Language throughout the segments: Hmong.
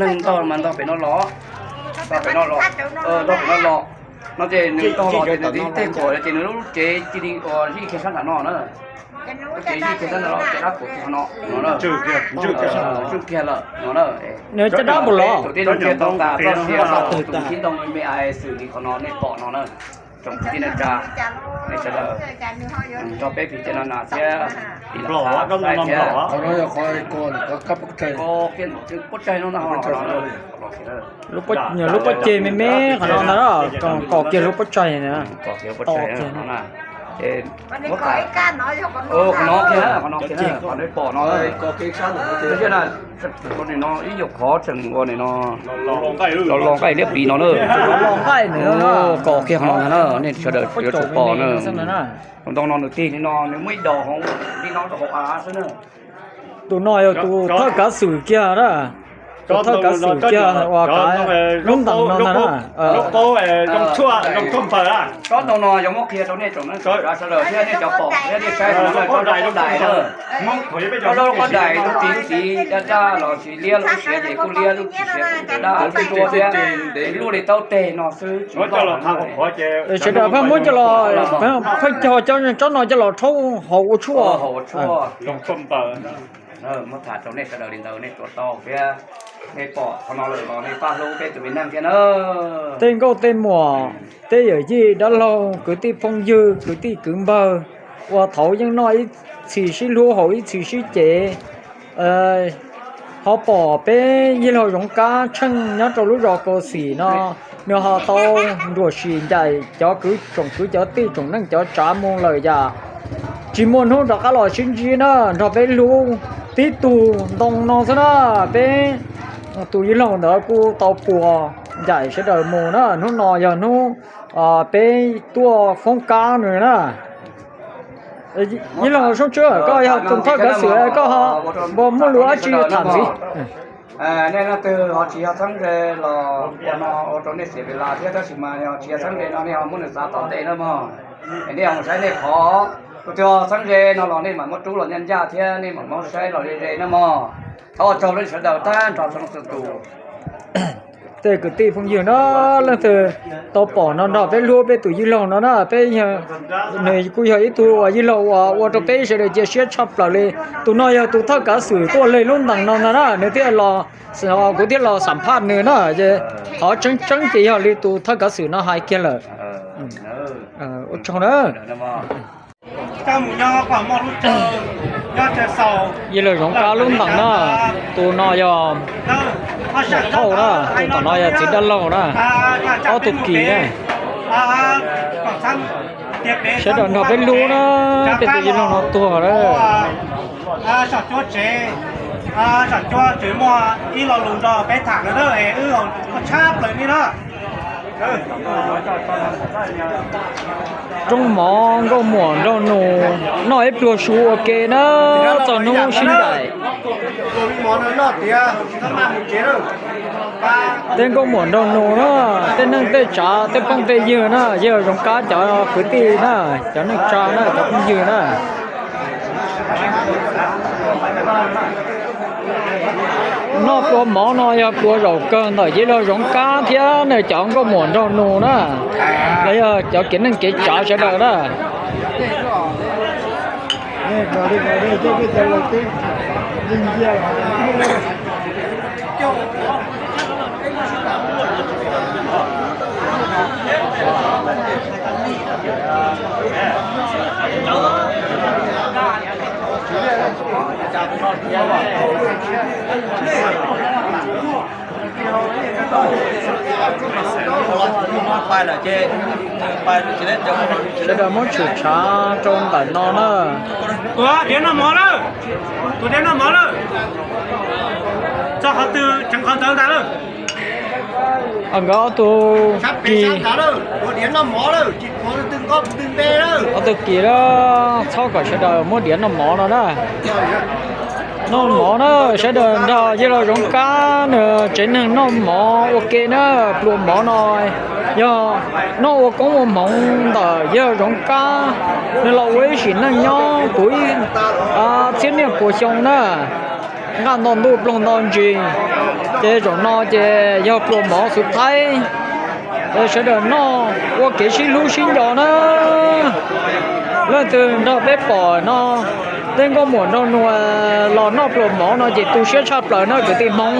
Neeg ntog mas ntog pem no los, ntog pem no los, ntog pem no los no ces nws ntog los ces nws tej kom ces nws lub tsev cia li ua zij kiag sab nram no na. Lub tsev zij kiag sab nram no, caj dab puas kiag qhov no no na. Tswj kiag lawm no na. Nws caj dab puas los? Tus tij laug kiag tau tas txoj sia tau tus sib ntoo me me xwm li qhov no nej pom no na. Tsoom kwv tij neej tsa, nej sawv daws nrog peb phim ces no na thiab, qhov no yog qhov ko, qhov kab pob tsaig no na. Lub pob ceg me me qhov no ntag, kom kiag lub pob tsaig na. Kom kiag lub pob tsaig no na. Ces muab tas, qhov no kiag, qhov no kiag, qhov nej pom no. Tus nim no ib nyuag qhov tseem ua nim no los los nqaij liab pliv no na. Los nqaij, kom kiag qhov no ntag na, nej sawv daws yuav tsum pom na. Tus ntoo no nws tig li no, nws muaj ib dos hauv li no rau hauv av xwb na. Tus no yog tus thawj kav xwm kiag na. Tus thawj kav xwm kiag uas kav lub ntees no ntag na. Tsob ntoo no yog muab qhia rau nej tsoom neej tsa sawv daws thiab nej cov pom thiab nej saib no, tsob qaub dais na. Tsob qaub dais lub txiv lub txiv daj daj los sis liab lub siav ces kuj liab lub txiv siav kuj daj daj lub tsuab thiab, luaj li taub teg no xwb tsis muaj. Sawv daws pheej muab coj los, pheej cog cov tsob no coj los rhaub haus ua tshuaj. Muab tham rau nej sawv daws li ntawd nej tuav tau thiab nej pom qhov no lawm los nej pab hlub peb tus me neeg thiab na. Tej nkauj tej muam, tej yawm yij dab laug, kwv tij phooj ywg, kwv tij kwv npawg, uas thaud yeej noj ib txhis sib hlub haus ib txhis sib cev, ho pom peb yij laug Zoov Kab Tsheej nyob rau lub zos Kaus Xim no, nws ho tau nruam sim ncaim cov kwv tsoom kwv cov tij tsoom neej cov tsav mus lawm yam tsis muaj hnub rov qab los sib ntsib na, nrog peb hlub tib tug ntoo no xwb na. Peb tus yij laug ntawd kuj tau puas ncaim sawv daws mus na, hnub no yog hnub peb tuaj foob kab nws na. Yij laug Soob Tswb, koj yog tus thawj kav xwm, koj ho muaj lus dab tsi tham ntxiv? Nej leej twg ho tsis yog txheeb ze los ua no ua rau nej xiam vis las thiab, tab sis mas yog tsis yog txheeb ze no nej ho muab nws txav tom ntej na mog. Es nej ho mus saib nej qhov, tus twg ho txheeb ze no los nej mam muab rub los ncaj ncaj thiab nej mam muab saib los ze ze na mog. Thov ua tsaug nej sawv daws tag nrho txhua leej txhua tus. Tej kwv tij phooj ywg na, leej twg tau pom no nrog peb hlub peb tus yij laug no na, peb, nws kuj yog ib tug uas yij laug uas ua rau peb sawv daws cia siab tshaj plaws li. Tus no yog tus thawj kav xwm tuaj leg lub ntees no ntag na, nws thiaj los, kuv thiaj los xam phaj nws na. Qhov tseeb tseeb ces yog li tus thawj kav xwm no hais kiag lawm. Ua tsaug na. Yij laug Zoov Kab lub ntees na, tus no yog Thauj na, tus tom no yog txiv dab laug na, ob tug kis na. Sawv daws nrog peb hlub na, peb tus yij laug no tuag lawm. Roob mov nkauj muam nraug nus noj ib pluag su ua ke na, txog hnub sib ncaim. Tej nkauj muam nraug nus na, tej neej tej tsav tej phooj tej ywg na, yog Zoov Kab cov kwv tij na, cov neej tsa na, cov phooj ywg na. Noj pluag mov no yog pluag zaum kawg ntawm yij laug Zoov Kab thiab nws cov nkauj muam nraug nus na, los yog cov kev neej kev tsav sawv daws na. Sawv daws muab tshwm tshav rau ntawm no na. Tus diav noj mov lawm, tus diav noj mov lawm, txog qhov twg tseev qhov ntawd ntag lawm. Nkawd ob tug kis, ob tug kis txhob kom sawv daws muab diav noj mov no na. Noj mov na, sawv daws nrog yawg laus Zoov Kab nws tsev neeg noj mov ua ke na. Pluas mov no yog noj ua koob ua hmoov ntawm yawg laus Zoov Kab nws los ua ib sim neej nyob puv ib txhiab niaj puas xyoo na. Nqaj nto ntuj ploog nto ntsis, Ces zaum no ces yog pluas mov xus thaib, sawv daws noj ua kev sib hlub sib nco na. Leej twg nrog peb pom no, tej nkauj muam nraug nus los noj pluas mov no ces tu siab tshaj plaws na kwv tij Hmoob.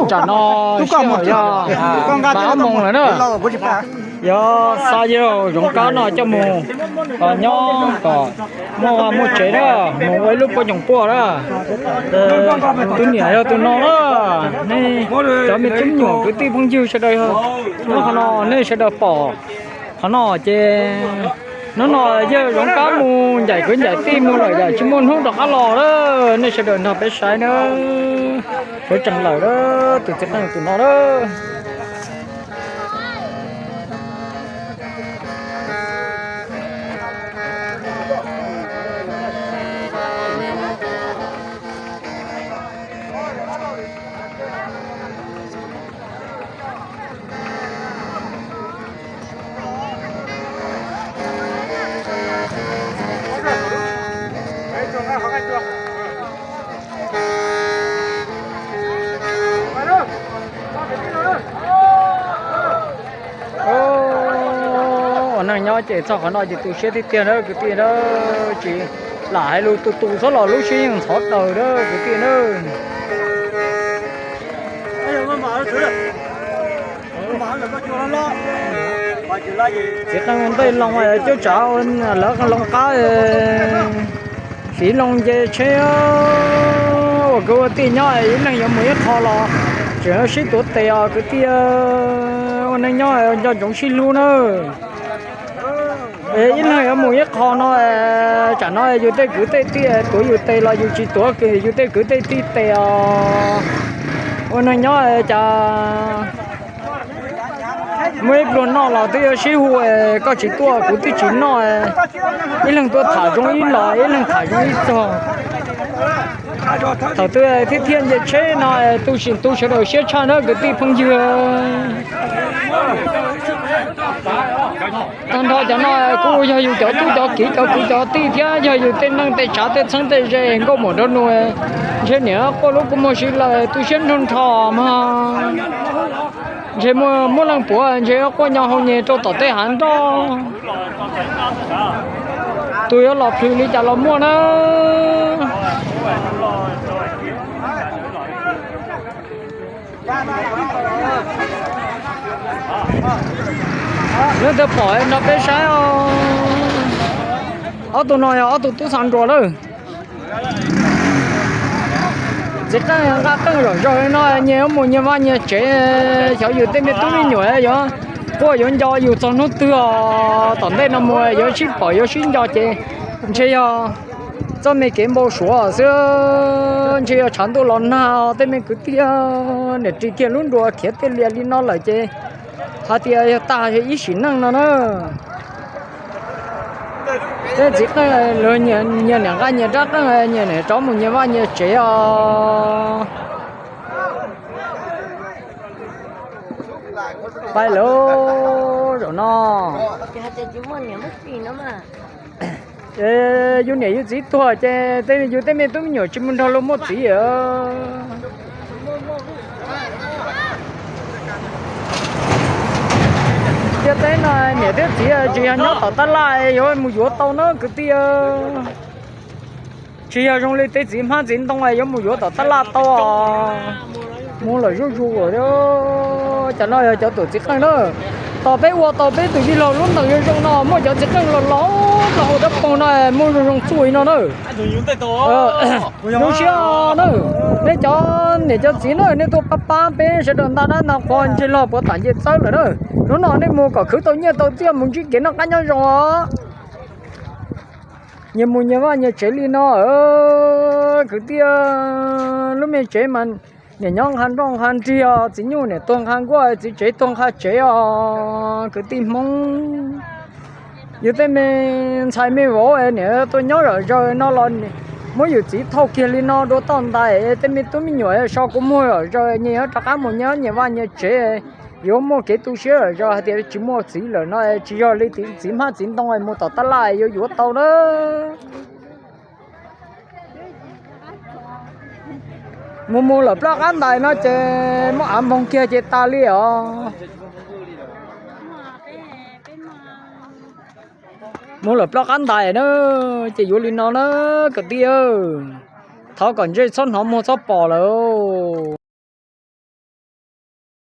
Tsam no yog ob moos lawm na, yog xa yawg Zoov Kab no coj mus nyob kom muaj vaj muaj tsev na, mus ua ib lub puab nyoos puaj na. Tus niam yog tus no na, nej cov me tub me nyuam kwv tij phooj ywg sawv daws yog nyob qhov no, nej sawv daws pom qhov no ces hnub no yawg Zoov Kab mus ncaim kwv ncaim tij mus lawm yam tsis muaj hnub rov qab los na, nej sawv daws nrog peb saib na, sawv tsees lawm na, tus txiv qeej tus no na. Ua neej nyob ces txog qhov no ces tu siab tiag tiag na kwv tij na, tsis lam hais lus, tus tus txhob los lub siab yeej ntxhov daws na kwv tij na. Txiv qeej ua ntej loo cuab tsav lawv loo qab, fiv loo nce tsheb, ua kwv ua tij nyob ib leeg yuav mus ib qho los tseem sib tuav tes os kwv tij. Ua neej nyob nco ntsoov sib hlub na. Ib leeg yuav mus ib qho no, tsam no yus tej kwv tej tij tuav yus tes los yus tsis tuav yus tej kwv tej tij tes os. Ua neej nyob cas muaj ib pluag noj los twb yuav sib hu, koj tsis tuaj kuv twb tsis noj, ib leeg tuaj tham zoo ib los ib leeg tham zoo ib txog. Thaum twg thiaj thiaj nce tsheb no, tu sim tu sawv daws siab tshaj na kwv tij phooj ywg. Tag nrho cov no kuj yog yus cov tub cov kiv cov kwv cov tij thiab yog yus tej neej tej tsav tej txheeb tej ze nkauj muam nraug nus. Ntshe niam quaj lub kua muag si lawm tu siab nrho nrho mas. Ntshe muaj leej puav ntshe quaj nyo hau nyeg rau tom tej hav nroj. Tus yuav los plhws li cas los muaj na. Leej twg pom nrog peb saib os. Ob tug no yog ob tug tub xav nruas lawm. Txiv qeej nqa qeej zom zaws no nyias yuav mus nyias vaj nyias tsev, xyov yus tej me tub me nyuam yuav quaj yuav nco yus txog hnub twg os. Tom ntej no mus yuav sib pom yuav sib nco ces ntshe yog txoj me kev npau suav xwb, ntshe yog tshav ntuj los nag os tej me kwv tij. Niam ris kiag lub nruas khiav tej lias li no lawm ces hais tias yog tag ib sim neej no na. Tej txiv qeej los nyias niam nqa nyias rab qeej nyias niam rov mus nyias vaj nyias tsev os. Pais lawm zaum no. Yus niam yus txiv tuag ces yus tej me tub me nyuam tsis mus nrog luag muaj txiv. Ntiaj teb no niam thiab txiv tsis yog nyob tom tab laj yuav mus yuav tau na kwv tij. Tsis yog zoo li tej txiv hmab txiv ntoo yuav mus yuav tom tab laj tau. Mus lawm zuj zus. Cov no yog cov tuam txiv qeej na. Tos peb ua tau peb tus tij laug lub ntees zoo zoo no muaj cov txiv qeej los los los hauv dab poog no muaj zoo zoo txuj li no na. Zoo siab na. Nej cov niam cov txiv na nej tuaj pab pab peb sawv daws nta dab nta qhua ntsej log puav tam nce txawb lawm na. Hnub no nej mus kom khwv tau nyiaj tau txiaj mus ntsib kev noj qab nyob zoo os. Nyias mus nyias vaj nyias tsev li no. Kwv tij, lub me tsev mas niam nyob nqha nroj nqha nrig os, txiv nyuj niam tuag nqha nkuaj, txiv tsev tuag nqha tsev os kwv tij Hmoob. Yus tej me ntxhais me vauv niam tuaj nyob zom zaws no los Muab yus txiv thauj kiag li no dua toj ntais, tej me tub me nyuam so kua muag zom zaws, nyias yuav rov qab mus nyob nyias vaj nyias tsev, yuav muaj kev tu siab zom zaws hais tias tsis muaj txiv lawm no, tsis yog li txiv hmab txiv ntoo mus tom tab laj yuav yuav tau na. Mus mus lawm ploj qab ntais no ces muab av npoog kiag ces tas li os. Mus lawm ploj qab ntais na, ces yuav li no na kwv tij. Thov kom ntsej txhob hnov muag txhob pom lawm.